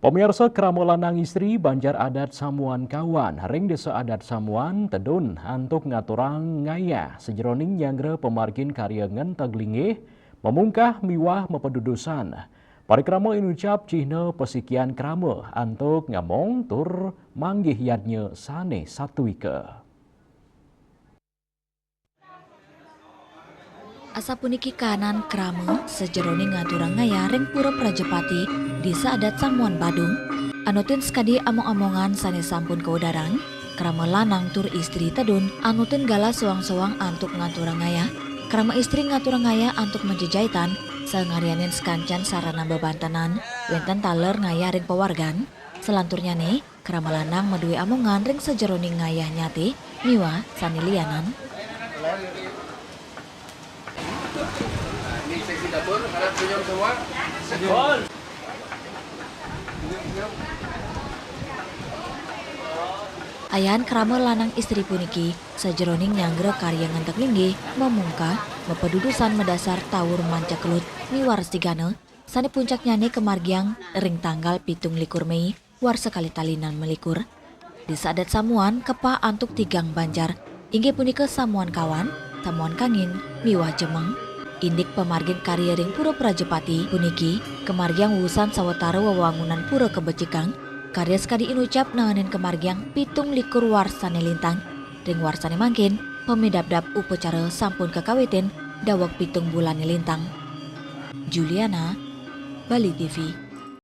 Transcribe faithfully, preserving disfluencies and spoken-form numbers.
Pamiarsa, krama lanang istri Banjar Adat Samuan Kawan ring Désa Adat Samuan Tedun antuk ngaturang ngayah sajeroning nyanggra pamargin karya ngenteg linggih, mamungkah miwah mapadudusan. Parikrama inucap cihna pasikian krama antuk ngamong tur manggih yadnya sané satwika. Asapuniki kaanan krama sajeroning ngaturang ngayah ring Pura Prajapati, Désa Adat Samuan Badung. Anutin sakadi among-amongan sané sampun kaudarang, krama lanang tur istri Tedun anutin galah soang-soang antuk ngaturang ngayah. Krama istri ngaturang ngayah antuk majejaitan, saha ngaryanin sakancan sarana bebantenan, wénten taler ngayah ring pawargan. Salanturnyané, krama lanang madué amongan ring sajeroning ngayah nyati miwah sané lianan. Ini seksi dapur, harap senyum semua. Ayahan krama lanang istri puniki sajeroning nyanggra karya ngenteg linggih, mamungkah, mapadudusan madasar tawur mancakelut miwah resigana, sané puncaknyané kamargiang ring tanggal pitung likur Méi warsa kalih tali enam likur. Désa Adat Samuan kepah antuk tigang banjar, inggih punika Samuan Kawan, Samuan Kangin, miwah Jemeng. Indik pamargin karya ring Pura Prajapati puniki kamargiang wusan sawatara wewangunan pura kabecikang, karya sakadi inucap naenin kamargiang pitung likur warsané lintang. Ring warsané mangkin, pamidabdab upacara sampun kakawitin daweg pitung bulané lintang. Juliana, Bali T V.